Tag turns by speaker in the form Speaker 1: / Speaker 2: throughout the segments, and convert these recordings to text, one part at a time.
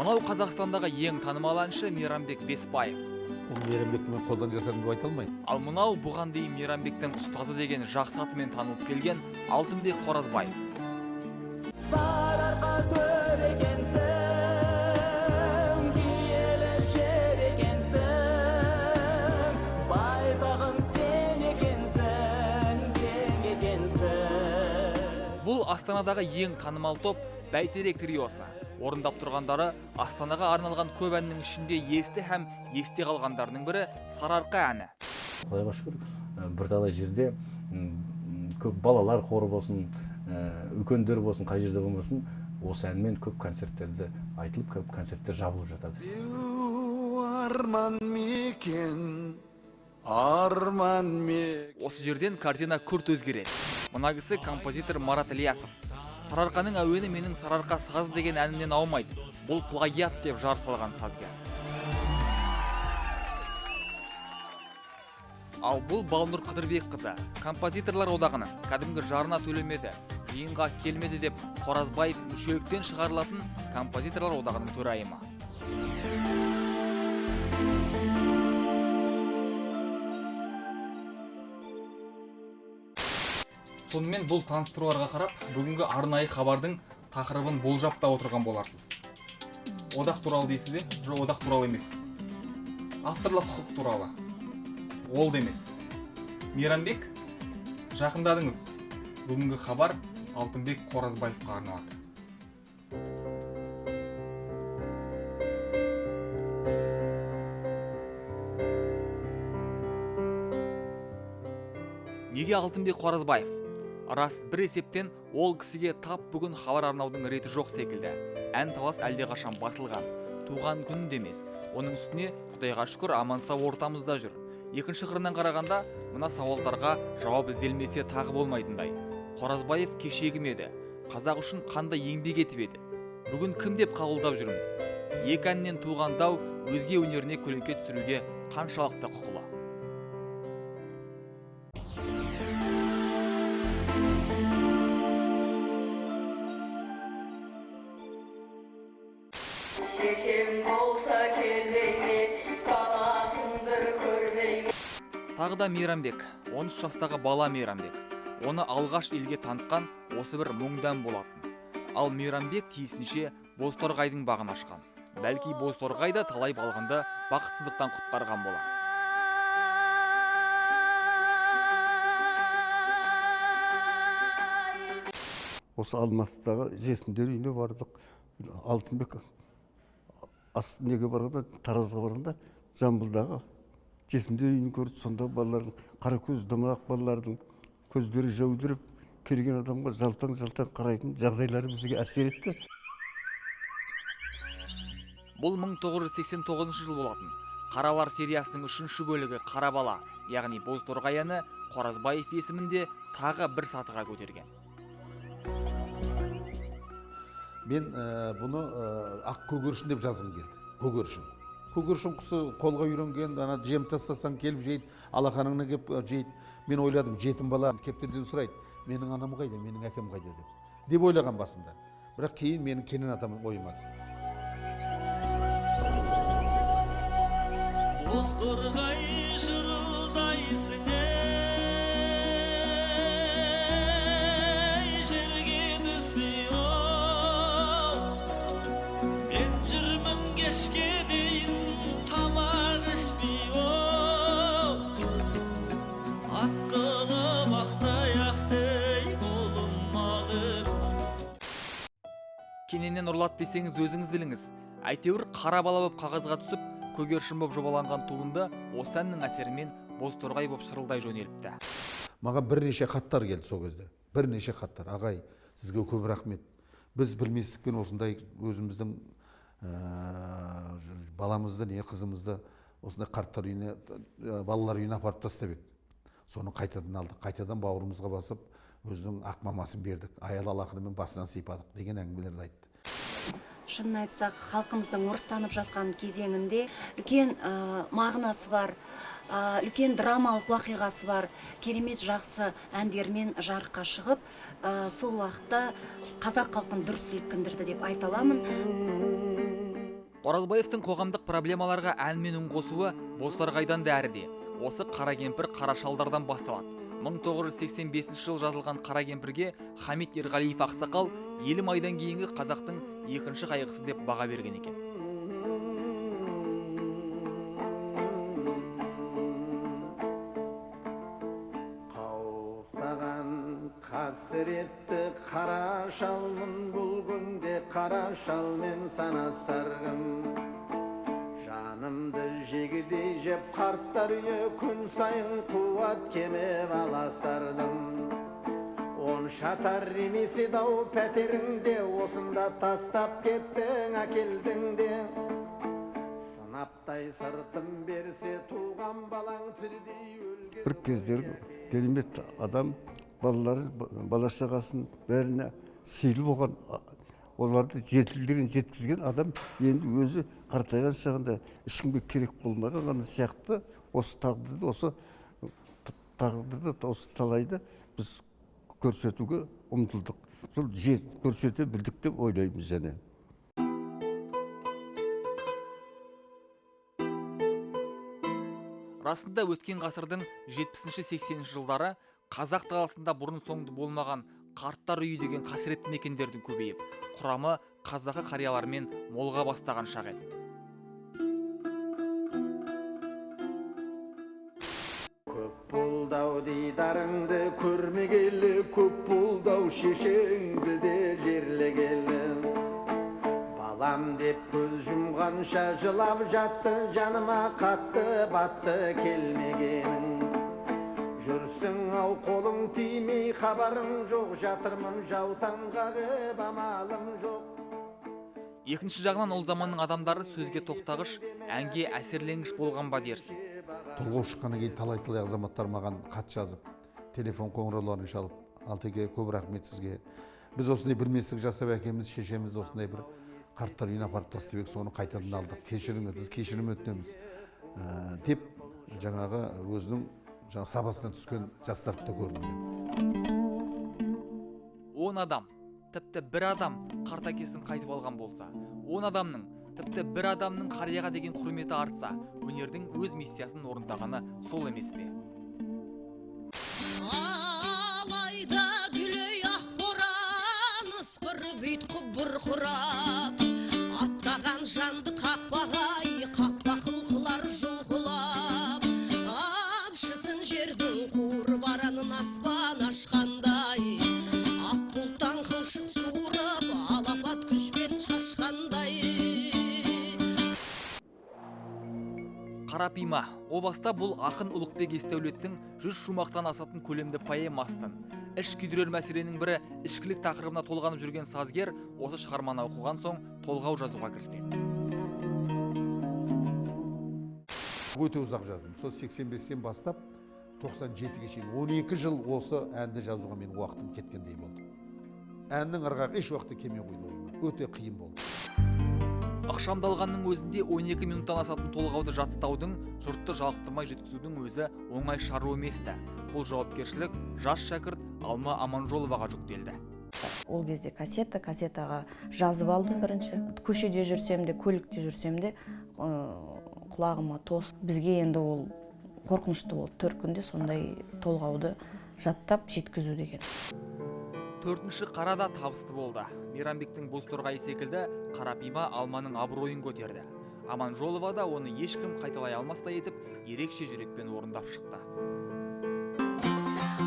Speaker 1: Мынау Қазақстандағы ең танымал әнші Мейрамбек Бесбаев.
Speaker 2: Ол Мейрамбекті мен қолдан жасадым деп айта алмаймын.
Speaker 1: Ал мынау бұған дейін Мейрамбектің ұстазы деген жақсы атымен танылып келген Алтынбек Қоразбаев.
Speaker 3: Сарыарқа төр екенсің, киелі жер екенсің, байтағым сен екенсің, кең екенсің.
Speaker 1: Бұл Астанадағы ең танымал топ Бәйтерек триосы. Орындап тұрғандары Астанаға арналған көп әннің ішінде есті һәм есте қалғандарының бірі Сарыарқа әні.
Speaker 4: Құдайға шүкір, бірталай жерде көп балалар хоры болсын, үлкендер болсын, қай жерде болмасын, осы әнмен көп концерттерді айтылып, көп концерттер жабылып жатады.
Speaker 5: Арман мекен, арман мекен.
Speaker 1: Осы жерден картина күрт өзгереді. Мына кісі композитор Марат Ілиясов. Сарыарқаның әуені менің Сарыарқа саз деген әнімнен аумайды. Бұл плагиат деп жар салған сазгер. Ал бұл Балнұр Қыдырбекқызы, композиторлар одағының кәдімгі жарына төлемеді, жиынға келмеді деп Қоразбаев мүшеліктен шығарылатын композиторлар одағының төрайымы. Сонымен бұл таныстыруларға қарап, бүгінгі арнайы хабардың тақырыбын болжап та отырған боларсыз. Одақ туралы дейсіз бе? Жоқ, одақ туралы емес. Авторлық құқық туралы. Ол да емес. Мейрамбек, жақындадыңыз. Бүгінгі хабар Алтынбек Қоразбаевқа арналады. Неге Алтынбек Қоразбаев? Рас, бір есептен ол кісіге тап бүгін хабар арнаудың реті жоқ секілді. Ән талас әлдеқашан басылған. Туған күн де емес. Оның үстіне Құдайға шүкір аман-сау ортамызда жүр. Екінші қырынан қарағанда, мына сауалдарға жауап ізделмесе тағы болмайтындай. Қоразбаев кешегі ме еді? Қазақ үшін қандай еңбек етіп еді? Бүгін кім деп қабылдап жүрміз? Екі әннен туған дау өзге өнеріне көлеңке түсіруге қаншалықты құқылы?
Speaker 6: Шешем болса келмей ме, баласын бір көрмей ме?
Speaker 1: Тағы да Мейрамбек, 13 жастағы бала Мейрамбек. Оны алғаш елге танытқан осы бір мұңдан болатын. Ал Мейрамбек тиісінше Бозторғайдың бағын ашқан. Бәлки Бозторғай да талай балғынды бақытсыздықтан құтқарған болар.
Speaker 7: Осы Алматыдағы жетімдер үйіне бардық. Алтынбек неге барғанда, Таразға барғанда Жамбылдағы жетімдер үйін көрді. Сонда балалардың, қара көз домалақ балалардың көздері жәудіреп, келген адамға жалтаң-жалтаң қарайтын жағдайлары бізге әсер етті.
Speaker 1: Бұл 1989 жыл болатын. Қаралар сериясының үшінші бөлігі Қара бала, яғни Бозторғай әні Қоразбаев есімінде тағы бір сатыға көтерген.
Speaker 2: Мен бұны ақ көгершін деп жазғым келді. Көгершін. Көгершін құсы қолға үйренген, ана жем тастасаң келіп жейді, алақаныңна келіп жейді. Мен ойладым, жетім бала кептерден сұрайды, менің анам қайда, менің әкем қайда деп. Деп ойлаған басында. Бірақ кейін менің Кенен атам ойыма түсті.
Speaker 3: Бозторғай жырылдайсың, ей, жерге түспей, оу. Мен жүрмін кешке дейін тамақ ішпей, оу. Атқылып ақтаяқтай қолым алып.
Speaker 1: Кененнен ұрлат десеңіз өзіңіз біліңіз. Әйтеуір қара бала боп қағазға түсіп, көгершін боп жобаланған туынды осы әннің әсерімен Бозторғай боп шырылдай жөнеліпті.
Speaker 2: Маған бірнеше хаттар келді сол кезде. Бірнеше хаттар. Ағай, сізге көп рахмет. Біз білместікпен осындай өзіміздің баламызды, не қызымызды осындай қарттар үйіне, балалар үйіне апарып тастап едік. Соны қайтадан алдық. Қайтадан бауырымызға басып, өзінің ақ мамасын бердік. Аял алақанымен басынан сипадық деген әңгімелерді айтты.
Speaker 8: Шынын айтсақ, халқымыздың орыстанып жатқан кезеңінде үлкен мағынасы бар, үлкен драмалық уақиғасы бар, керемет жақсы әндермен жарыққа шығып, сол уақытта қазақ халқын дүр сілкіндірді деп айта аламын.
Speaker 1: Қоразбаевтың қоғамдық проблемаларға әнмен үн қосуы Бозторғайдан да әріде. Осы қара кемпір қара шалдардан басталады. 1985 жыл жазылған қара кемпірге Хамит Ерғалиев ақсақал елім айдан кейінгі қазақтың екінші қайғысы деп баға берген екен.
Speaker 5: Қаусаған қасіретті қара шалмын, бұл күнде қара шалмен санасарғым. Жанымды жегідей жеп қарттар үйі күн сайын қуат кемеп аласардым. Онша тар емес еді-ау пәтеріңде, осында тастап кеттің әкелдің де. Сынаптай сыртым берсе туған балаң тірідей өлген.
Speaker 7: Бір кездері керемет адам балалары, бала шағасын бәріне сыйлы болған, оларды жетілдірген, жеткізген адам енді өзі қартайған шағында ешкімге керек болмаған ғана сияқты осы тағдырды, осы тағдырды, осы талайды біз көрсетуге ұмтылдық. Сол көрсете білдік деп ойлаймыз және.
Speaker 1: Расында өткен ғасырдың 70-80 жылдары қазақ даласында бұрын соңды болмаған қарттар үйі деген қасіретті мекендердің көбейіп, құрамы қазақы қариялармен молға бастаған шақ еді.
Speaker 5: Көп болды-ау дидарыңды көрмегелі, көп болды-ау шешеңді де жерлегелі. Балам деп көз жұмғанша жылап жатты, жаныма қатты батты келмегенің. Жүрсің ау қолың тимей, хабарың жоқ, жатырмын жаутаң қағып, амалым жоқ.
Speaker 1: Екінші жағынан ол заманның адамдары сөзге тоқтағыш, әнге әсерленгіш болған ба дерсің.
Speaker 2: Толғау шыққаннан кейін талай-талай азаматтар маған хат жазып, телефон қоңырауларын шалып, Алтеке, көп рахмет сізге. Біз осындай білместік жасап әкеміз, шешеміз осындай бір қарттар үйіне апарып тастап едік, соны қайтадан алдық. Кешіріңіз, біз кешірім өтінеміз деп жаңағы өзінің жаңа сабасына түскен жастарды да көрдім мен.
Speaker 1: 10 адам, тіпті бір адам қарт әкесін қайтып алған болса, 10 адамның, тіпті бір адамның қарияға деген құрметі артса, өнердің өз миссиясын орындағаны сол емес пе?
Speaker 9: Алайда дүлей ақ боран ысқырып ұйтқып бұрқырап, аттаған жанды қақпағай, қақпа қылқылар жұлқылап, апшысын жердің қуырып аранын аспан ашқандай, ақ бұлттан қылшық суырып, алапат күшпен шашқандай.
Speaker 1: Қара пима. О баста бұл ақын Ұлықбек Есдәулеттің 100 шумақтан асатын көлемді поэмасының. Іш күйдірер мәселенің бірі ішкілік тақырыбына толғанып жүрген сазгер осы шығарманы оқыған соң толғау жазуға кіріседі.
Speaker 2: Өте ұзақ жаздым. Сол 85-тен бастап 97-ге шейін 12 жыл осы әнді жазуға менің уақытым кеткендей болды. Әннің ырғағы еш уақытта келмей қойды ойыма. Өте қиын болды.
Speaker 1: Ықшамдалғанның өзінде 12 минуттан асатын толғауды жаттаудың, жұртты жалықтырмай жеткізудің өзі оңай шаруа емес-ті. Бұл жауапкершілік жас шәкірт Алма Аманжоловаға жүктелді.
Speaker 10: Ол кезде кассетаға жазып алдым бірінші. Көшеде жүрсем де, көлікте жүрсем де, құлағыма тос. Бізге енді ол қорқынышты болды. 4 күнде сондай толғауды жаттап жеткізу деген.
Speaker 1: Төртінші қара да табысты болды. Мейрамбектің Бозторғайы секілді қара пима Алманың абыройын көтерді. Аманжолова да оны ешкім қайталай алмастай етіп, ерекше жүрекпен орындап шықты.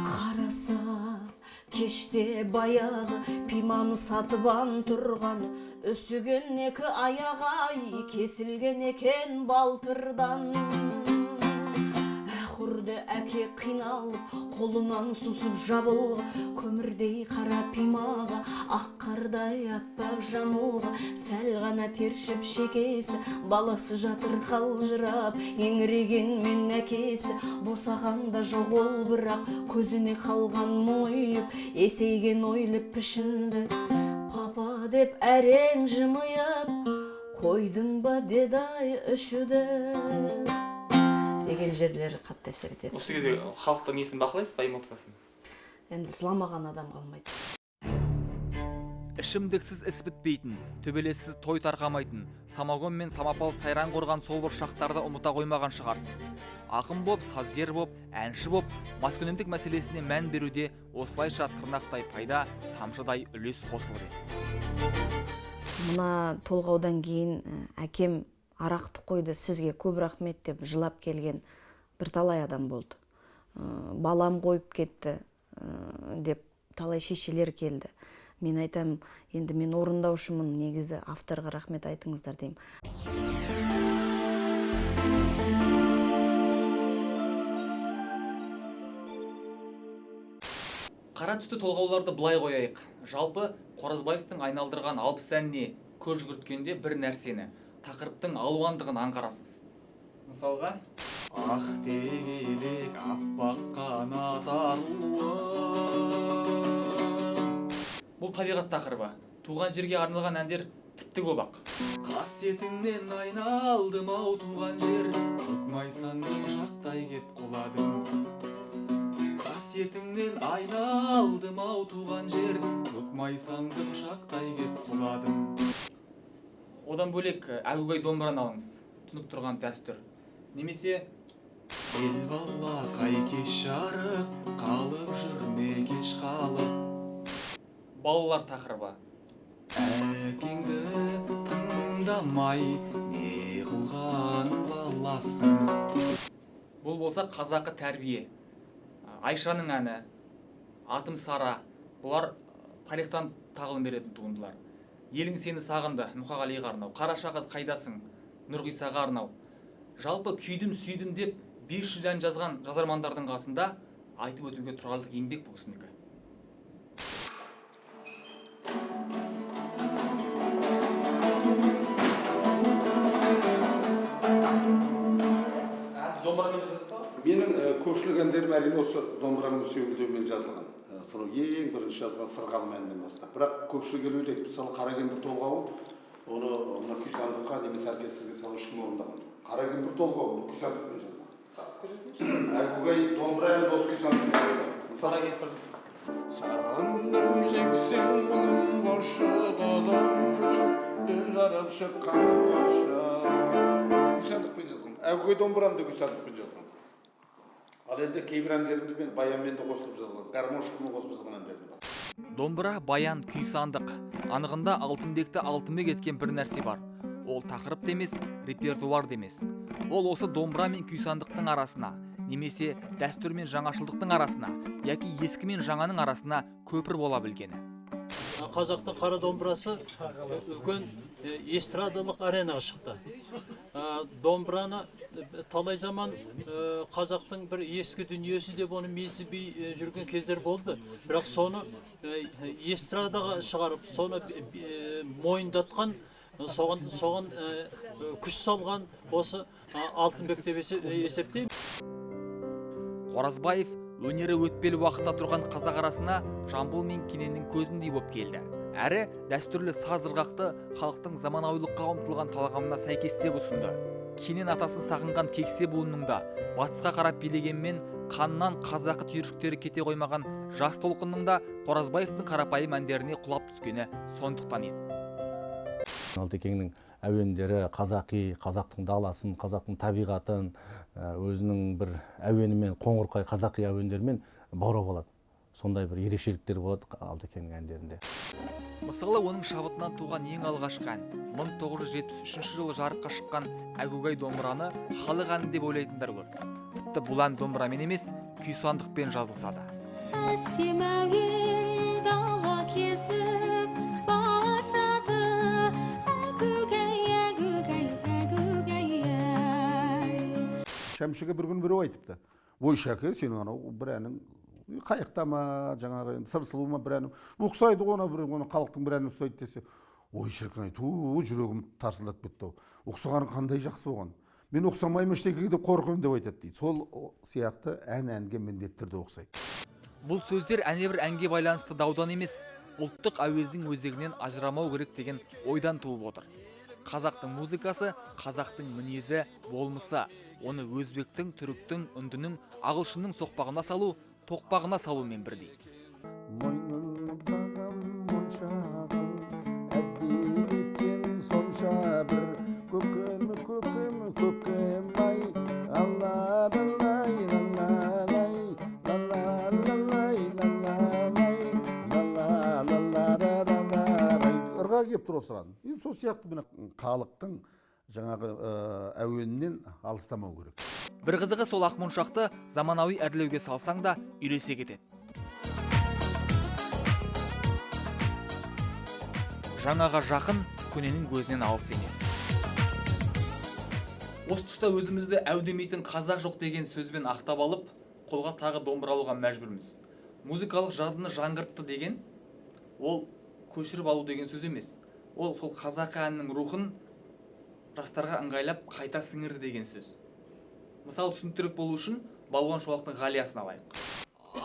Speaker 9: Қараса кеште баяғы пиманы сатып ан тұрған, үсіген екі аяғай кесілген екен балтырдан. Құрды әке қиналып, қолынан сусып жабылғы, көмірдей қара пимаға, ақ қардай аппақ жамылғы, сәл ғана тершіп шекесі, баласы жатыр қалжырап, еңірегенмен әкесі, босағанда жоқ ол бірақ, көзіне қалған мұң үйіп, есейген ойлы пішінді, папа деп әрең жымиып, қойдың ба деді-ай үшуді.
Speaker 10: Деген жерлері қатты әсер етеді.
Speaker 1: Осы кезде халықтың несін бақылайсыз ба, эмоциясын?
Speaker 10: Енді жыламаған адам қалмайды.
Speaker 1: Ішімдіксіз іс бітпейтін, төбелессіз той тарқамайтын, самогон мен самопал сайран құрған сол бір шақтарды ұмыта қоймаған шығарсыз. Ақын боп, сазгер боп, әнші боп, маскүнемдік мәселесіне мән беруде осылайша тырнақтай пайда, тамшыдай үлес қосылып еді.
Speaker 10: Мына толғаудан кейін әкем арақты қойды, сізге көп рахмет деп жылап келген бірталай адам болды. Балам қойып кетті деп талай шешелер келді. Мен айтам, енді мен орындаушымын, негізі авторға рахмет айтыңыздар деймін.
Speaker 1: Қара түсті толғауларды былай қояйық. Жалпы Қоразбаевтың айналдырған 60 әніне көз жүгірткенде бір нәрсені, тақырыптың алуандығын аңғарасыз. Мысалға, ақ дегелек аппақ қанат аруы. Бұл табиғат тақырыбы. Туған жерге арналған әндер тіпті көп-ақ. Қасиетіңнен айналдым ау туған жер, көк майсаңды құшақтай кеп құладым. Қасиетіңнен айналдым ау туған жер, көк майсаңды құшақтай кеп құладым. Одан бөлек әгугай домбыраны алыңыз, тұнып тұрған дәстүр. Немесе ел бала қай кеш жарық, қалып жүр ме кеш қалып. Балалар тақырыбы. Әкеңді тыңдамай не қылған баласың. Бұл болса қазақы тәрбие. Айшаның әні, Атым Сара, бұлар тарихтан тағылым беретін туындылар. Елің сені сағынды, Мұқағалиға арнау. Қараша қыз қайдасың, Нұрғисаға арнау. Жалпы күйдім сүйдім деп 500 ән жазған жазармандардың қасында айтып өтуге тұрарлық еңбек бұл кісінікі.
Speaker 2: Менің көпшілік әндерім әрине осы домбыраның сүйемелдеуімен жазылған. Сонау ең бірінші жазған Сырғалым әнінен бастап. Бірақ көпшілік ел ойлайды, мысалы Қара кемпір толғауын, оны мына күй сандыққа немесе оркестрге салып ешкім орындаған жоқ. Қара кемпір толғауын күй сандықпен жазған. Әгугай домбыра әні осы күй сандықпен жазылған. Мысалы, сағындым жексен құным қошығыдым, жарып шыққан қошығым. Күй сандықпен жазған. Әгугай домбыраны да күй сандықпен жазған. Ал енді кейбір әндерімді мен баянмен де қосылып жазған, гармошкамен қосып жазған әндерім бар.
Speaker 1: Домбыра, баян, күй сандық. Анығында Алтынбекті Алтынбек еткен бір нәрсе бар. Ол тақырып та емес, репертуар да емес. Ол осы домбыра мен күй сандықтың арасына, немесе дәстүр мен жаңашылдықтың арасына, яки ескі мен жаңаның арасына көпір бола білгені.
Speaker 11: Қазақтың қара домбырасы үлкен эстрадалық аренаға шықты. Домбыраны талай заман қазақтың бір ескі дүниесі деп оны менсінбей жүрген кездер болды. Бірақ соны эстрадаға шығарып, соны мойындатқан, соған күш салған осы Алтынбек деп есептеймін.
Speaker 1: Қоразбаев өнері өтпелі уақытта тұрған қазақ арасына Жамбыл мен Кененнің көзіндей боп келді. Әрі дәстүрлі саз ырғақты халықтың заманауилыққа ұмтылған талғамына сәйкестеп ұсынды. Кенен атасын сағынған кексе буынның да, батысқа қарап билегенмен қаннан қазақы түйіршіктері кете қоймаған жас толқынның да Қоразбаевтың қарапайым әндеріне құлап түскені сондықтан еді.
Speaker 4: Алтекеңнің әуендері қазақи, қазақтың даласын, қазақтың табиғатын, өзінің бір әуенімен, қоңырқай қазақи әуендермен баурап алады. Сондай бір ерекшеліктер болады Алтекеңнің әндерінде.
Speaker 1: Мысалы, оның шабытынан туған ең алғашқы ән 1973 жылы жарыққа шыққан Әгугай домбыраны халық әні деп ойлайтындар көп. Тіпті бұл ән домбырамен емес, күй сандықпен жазылса да.
Speaker 9: Әсем әуен дала кесіп барады, әгугай, әгугай, әгугай, әй.
Speaker 2: Шәмшіге бір күн біреу айтыпты. Ой, Шәке, сенің анау бір әнің қайықта ма, жаңағы енді Сыр сұлу ма бір әні ұқсайды ғой, бір оны халықтың бір әні ұқсайды десе, ой шіркін ай, ту, жүрегім тарсылдап кетті ау. Ұқсағаны қандай жақсы болған. Мен ұқсамаймын ештеңеге деп қорқамын деп айтады дейді. Сол сияқты ән әнге міндетті түрде ұқсайды.
Speaker 1: Бұл сөздер әнебір әнге байланысты даудан емес, ұлттық әуездің өзегінен ажырамау керек деген ойдан туып отыр. Қазақтың музыкасы, қазақтың мінезі, болмысы. Оны өзбектің, түріктің, үндінің, ағылшынның соқпағына салу, тоқпағына салумен бірдей.
Speaker 2: Мойнын тағам моншағым, бір көкем, көкем, көкем ай, алла лай ла лай, ла ла лай ла лай, ла ла ла ла ла ла. Ырғақ келіп тұр осыған. Енді сол сияқты мына халықтың жаңағы әуенінен алыстамау керек.
Speaker 1: Бір қызығы, сол ақмоншақты заманауи әрлеуге салсаң да үйлесе кетеді. Жаңаға жақын, көненің көзінен алыс емес. Осы тұста өзімізді әу демейтін қазақ жоқ деген сөзбен ақтап алып, қолға тағы домбыра алуға мәжбүрміз. Музыкалық жадыны жаңғыртты деген, ол көшіріп алу деген сөз емес. Ол сол қазақы әннің рухын жастарға ыңғайлап қайта сіңірді деген сөз. Мысалы, түсініктірек болу үшін Балуан Шолақтың Ғалиясын алайық.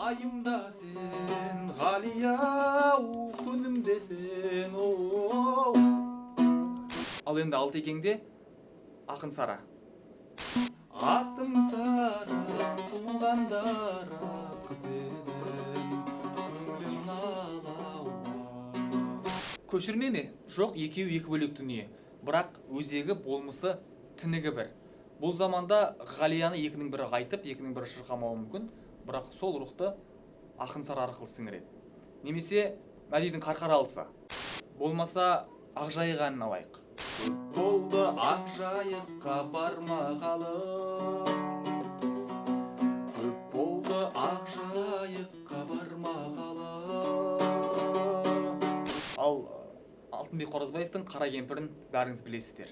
Speaker 1: Айымда сен, Ғалия, күнімде сен, оу. Ал енді Алтекеңде ақын Сара. Атым Сара, туғандара қыз едім, көңілім алауа. Көшірме ме? Жоқ, екеуі екі бөлек дүние. Бірақ өзегі, болмысы, тінігі бір. Бұл заманда Ғалияны екінің бірі айтып, екінің бірі шырқамауы мүмкін, бірақ сол рухты ақын Сара арқылы сіңіреді. Немесе Мәдидің Қарқаралысы. Болмаса Ақжайық әнін алайық. Көп болды Ақжайыққа бармағалы, көп болды Ақжайыққа бармағалы. Ал Алтынбек Қоразбаевтың Қара кемпірін бәріңіз білесіздер.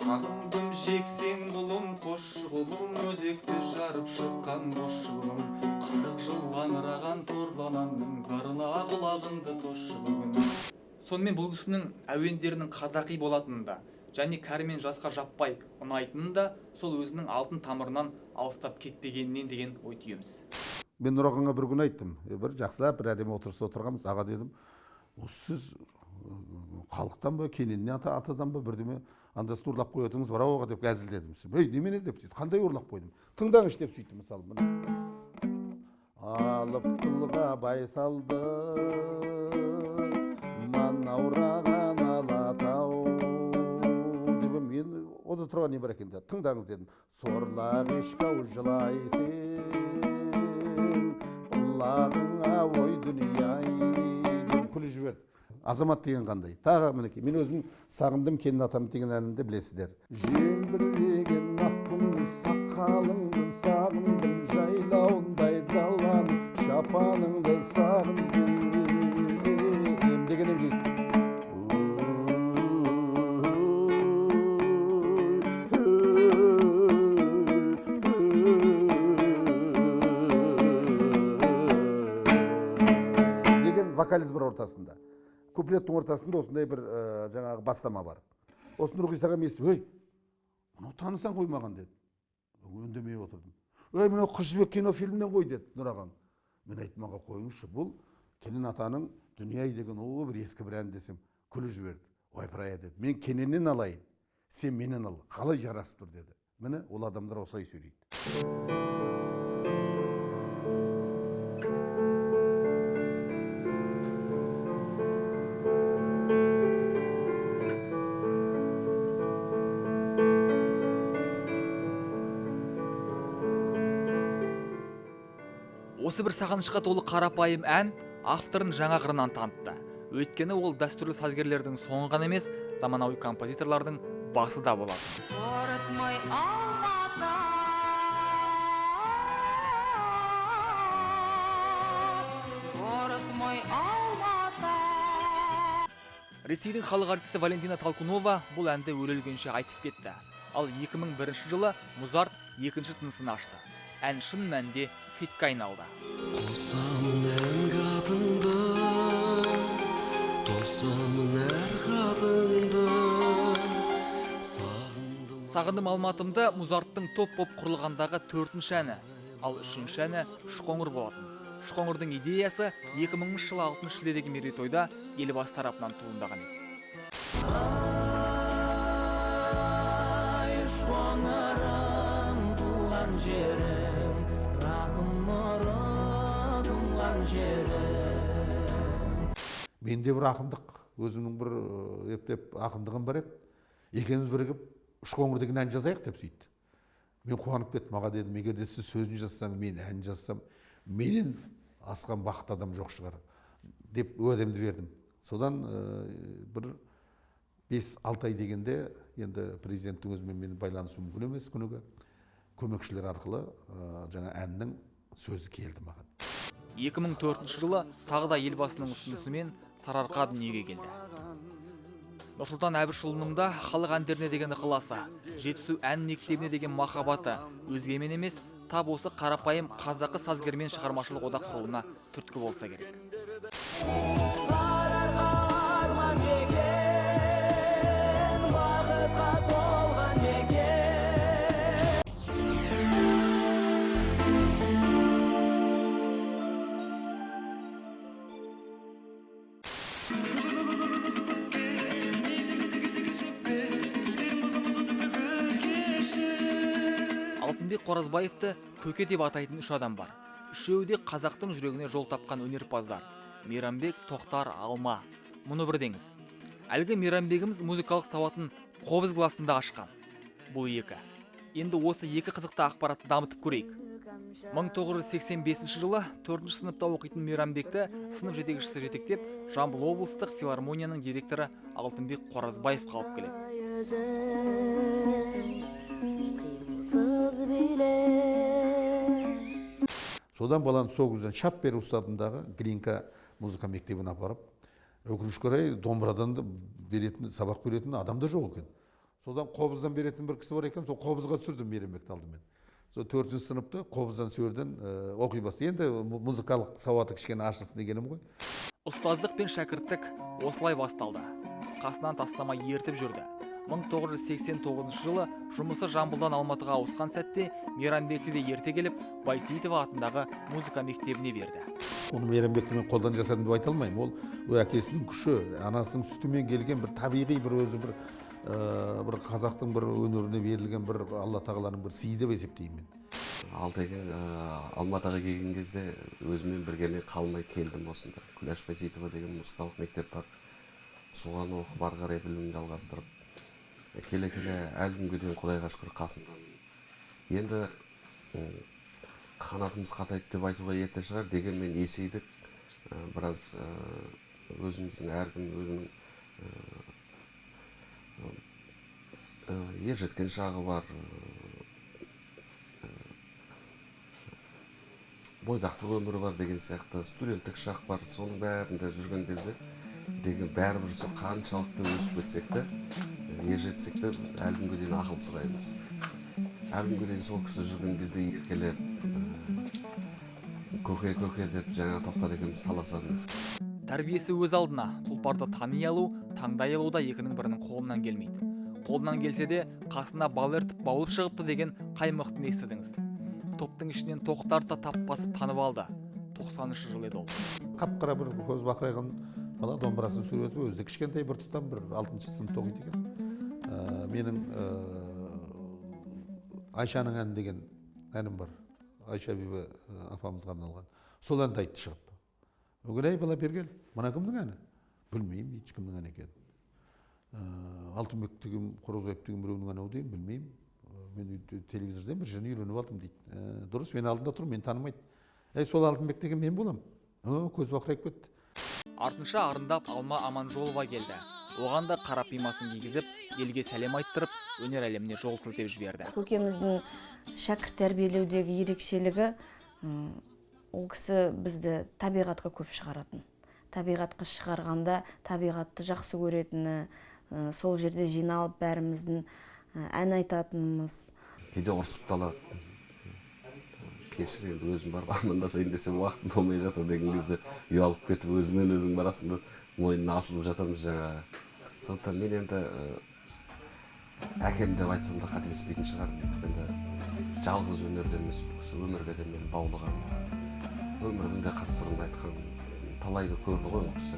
Speaker 1: Сағындым жексен құлым, қош құлым, өзекті жарып шыққан қош құлым. 40 жыл аңыраған сорлананның зарына құлағыңды тосшы бүгін. Сонымен бұл кісінің әуендерінің қазақи болатынын да, және кәрі мен жасқа жаппай ұнайтынын да сол өзінің алтын тамырынан алыстап кетпегенінен деген ой түйеміз.
Speaker 2: Мен Нұрағаңа бір күн айттым, бір жақсылап бір әдемі отырыста отырғанбыз, аға дедім, осы сіз халықтан ба, кененнен атадан ба бірдеме андасын ұрлап қоятыныңыз бар ау аға деп әзілдедім. Ей, немене деп сөйтті, қандай ұрлап қойдым? Тыңдаңызшы деп сөйтті, мысалы, міне. Алып тұлға байсалды, манаураған Алатау деп мен ода тұрған не бар екен деді. Тыңдаңыз дедім. Сорлақ ешкі-ау жылайсың, құлағыңа ой дүние-ай деп күліп жіберді. Азамат деген қандай? Тағы мінекей, мен өзім Сағындым Кенен атам деген әнімді білесіздер. Желбіреген ақ күміс сақалыңды сағындым, жайлауындай далам шапаныңды сағындым дегеннен кейін деген вокалист бар ортасында. Куплеттің ортасында осындай бір жаңағы бастама бар. Осыны Нұрғиса ағам естіп, ей, мынау танысаң қой маған деді. Үндемей отырдым. Ей, мынау Қыз Жібек кинофильмінен қой деді Нұрағаң. Мен айттым, аға қойыңызшы, бұл Кенен атаның Дүние-ай деген о бір ескі бір ән десем, күліп жіберді. Ойпырай деді, мен Кененнен алайын, сен менен ал, қалай жарасып тұр деді. Міне, ол адамдар осылай сөйлейді.
Speaker 1: Осы бір сағынышқа толы қарапайым ән авторын жаңа қырынан танытты. Өйткені ол дәстүрлі сазгерлердің соңы ғана емес, заманауи композиторлардың басы да болады.
Speaker 6: Город мой Алматы, город мой Алматы.
Speaker 1: Ресейдің халық артисі Валентина Толкунова бұл әнді өле-өлгенше айтып кетті. Ал 2001 жылы Музарт екінші тынысын ашты. Ән шын мәнінде хитке айналды.
Speaker 3: Қосамын әнге атыңды, тосамын әр қатыңды.
Speaker 1: Сағындым Алматымды Музарттың топ боп құрылғандағы төртінші әні, ал үшінші әні Үшқоңыр болатын. Үшқоңырдың идеясы 2000 жылы 6 шілдедегі мерейтойда Елбасы тарапынан туындаған еді.
Speaker 3: Ай, Үшқоңырым, туған жерім, рахым нұры тұнған жерім.
Speaker 2: Менде бір ақындық, өзімнің бір ептеп ақындығым бар еді. Екеуміз бірігіп Үшқоңыр деген ән жазайық деп сөйтті. Мен қуанып кеттім, аға дедім, егер де сіз сөзін жазсаңыз, мен ән жазсам, менен асқан бақытты адам жоқ шығар деп уәдемді бердім. Содан бір 5-6 ай дегенде енді президенттің өзімен мен байланысу мүмкін емес күніге. Көмекшілер арқылы жаңа әннің сөзі келді маған.
Speaker 1: 2004 жылы тағы да елбасының ұсынысымен Сарыарқа дүниеге келді. Нұрсұлтан Әбішұлының да халық әндеріне деген ықыласы, Жетісу ән мектебіне деген махаббаты өзгемен емес, тап осы қарапайым қазақы сазгермен шығармашылық одақ құруына түрткі болса керек. Алтынбек Қоразбаевты көке деп атайтын үш адам бар. Үшеуі де қазақтың жүрегіне жол тапқан өнерпаздар. Мейрамбек, Тоқтар, Алма. Мұны бір деңіз. Әлгі Мейрамбегіміз музыкалық сауатын қобыз класында ашқан. Бұл екі. Енді осы екі қызықты ақпаратты дамытып көрейік. 1985 жылы 4 сыныпта оқитын Мейрамбекті сынып жетекшісі жетектеп, Жамбыл облыстық филармонияның директоры Алтынбек Қоразбаев қалып келеді.
Speaker 2: Содан баланы сол кезден шап беріп ұстадым дағы Глинка музыка мектебіне апарып, өкінішке орай домбырадан да беретін, сабақ беретін адам да жоқ екен. Содан қобыздан беретін бір кісі бар екен, сол қобызға түсірдім Мейрамбекті алдымен. Сол 4 сыныпты қобыздан сол оқи бастады. Енді музыкалық сауаты кішкене ашылсын дегенім ғой.
Speaker 1: Ұстаздық пен шәкірттік осылай басталды. Қасынан тастамай ертіп жүрді. 1989 жылы жұмысы Жамбылдан Алматыға ауысқан сәтте Мейрамбекті де ерте келіп, Байсейітова атындағы музыка мектебіне берді.
Speaker 2: Оны Мейрамбекті мен қолдан жасадым деп айта алмаймын. Ол әкесінің күші, анасының сүтімен келген бір табиғи бір өзі бір қазақтың бір өнеріне берілген бір Алла тағаланың бір сыйы деп есептеймін мен.
Speaker 12: Алтайға Алматыға келген кезде өзіммен бірге мен қалмай келдім осында. Күләш Байсейітова деген музыкалық мектеп бар. Соған оқып ары қарай білімімді жалғастырып, келе-келе әлі күнге дейін Құдайға шүкір қасымда. Енді қанатымыз қатайды деп айтуға ерте шығар, дегенмен есейдік. Біраз өзіміздің әркім өзінің ер жеткен шағы бар, бойдақтық өмірі бар деген сияқты, студенттік шақ бар, соның бәрінде жүрген кезде деген бәрібір сол қаншалықты өсіп кетсек те, ер жетсек те әлі күнге дейін ақыл сұраймыз. Әлі күнге дейін сол кісі жүрген кезде еркелеп, көке көке деп жаңа Тоқтар екеуміз таласамыз.
Speaker 1: Тәрбиесі өз алдына, тұлпарды тани алу, таңдай алу да екінің бірінің қолынан келмейді. Қолынан келсе де қасына бал ертіп баулып шығыпты деген қай мықтыны естідіңіз? Топтың ішінен Тоқтар та тап басып танып алды. 90-шы жыл еді ол.
Speaker 2: Қап-қара бір көз бақырайған бала домбырасын сүйретіп, өзі де кішкентай бір тұтам, бір 6-шы сыныпта оқиды екен. Менің Айшаның әні деген әнім бар. Айша бибі апамызға арналған. Сол әнді айтты шығып. Өгін, әй бала бері кел, мына кімнің әні? Білмеймін, еш кімнің әні екенін. Алтынбек деген, Қоразбаев деген біреуінің әні ау деймін, білмеймін. Мен телевизордан бір жерін үйреніп алдым дейді. Дұрыс, мен алдында тұрмын, мені танымайды. Әй, сол Алтынбек деген мен боламын. Көз бақырайып кетті.
Speaker 1: Артынша арындап Алма Аманжолова келді. Оған да қара пимасын кигізіп, елге сәлем айттырып, өнер әлеміне жол сілтеп жіберді.
Speaker 10: Көкеміздің шәкірт тәрбиелеудегі ерекшелігі, ол кісі бізді табиғатқа көп шығаратын. Табиғатқа шығарғанда табиғатты жақсы көретіні, сол жерде жиналып бәріміздің ән айтатынымыз.
Speaker 12: Кейде ұрсып та алады. Кешір енді өзім барып амандасайын десем уақыт болмай жатыр деген кезде ұялып кетіп өзіңнен өзің барасың да мойнына асылып жатамыз жаңағы. Сондықтан мен енді әкем деп айтсам да қателеспейтін шығармын. Енді жалғыз өнерде емес, бұл кісі өмірге де мені баулыған, өмірдің де қыр-сырын айтқан, талайды көрді ғой ол кісі.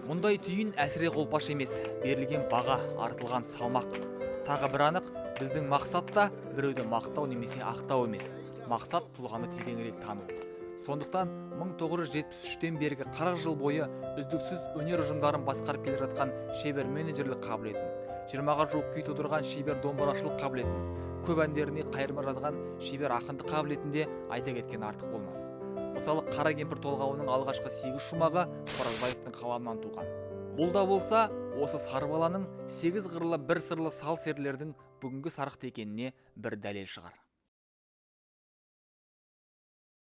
Speaker 1: Мұндай түйін әсіре қолпаш емес, берілген баға, артылған салмақ. Тағы бір анық, Біздің мақсат та біреуді мақтау немесе ақтау емес, мақсат тұлғаны тереңірек тану. Сондықтан 1973-тен бергі 40 жыл бойы үздіксіз өнер ұжымдарын басқарып келе жатқан шебер менеджерлік қабілетін, 20-ға жуық күй тудырған шебер домбырашылық қабілетін, көп әндеріне қайырма жазған шебер ақындық қабілетін де айта кеткен артық болмас. Мысалы, «Қара кемпір» толғауының алғашқы 8 шумағы Қоразбаевтың қаламынан туған. Бұл да болса осы сары баланың сегіз қырлы бір сырлы сал серілердің бүгінгі сарықты екеніне бір дәлел шығар.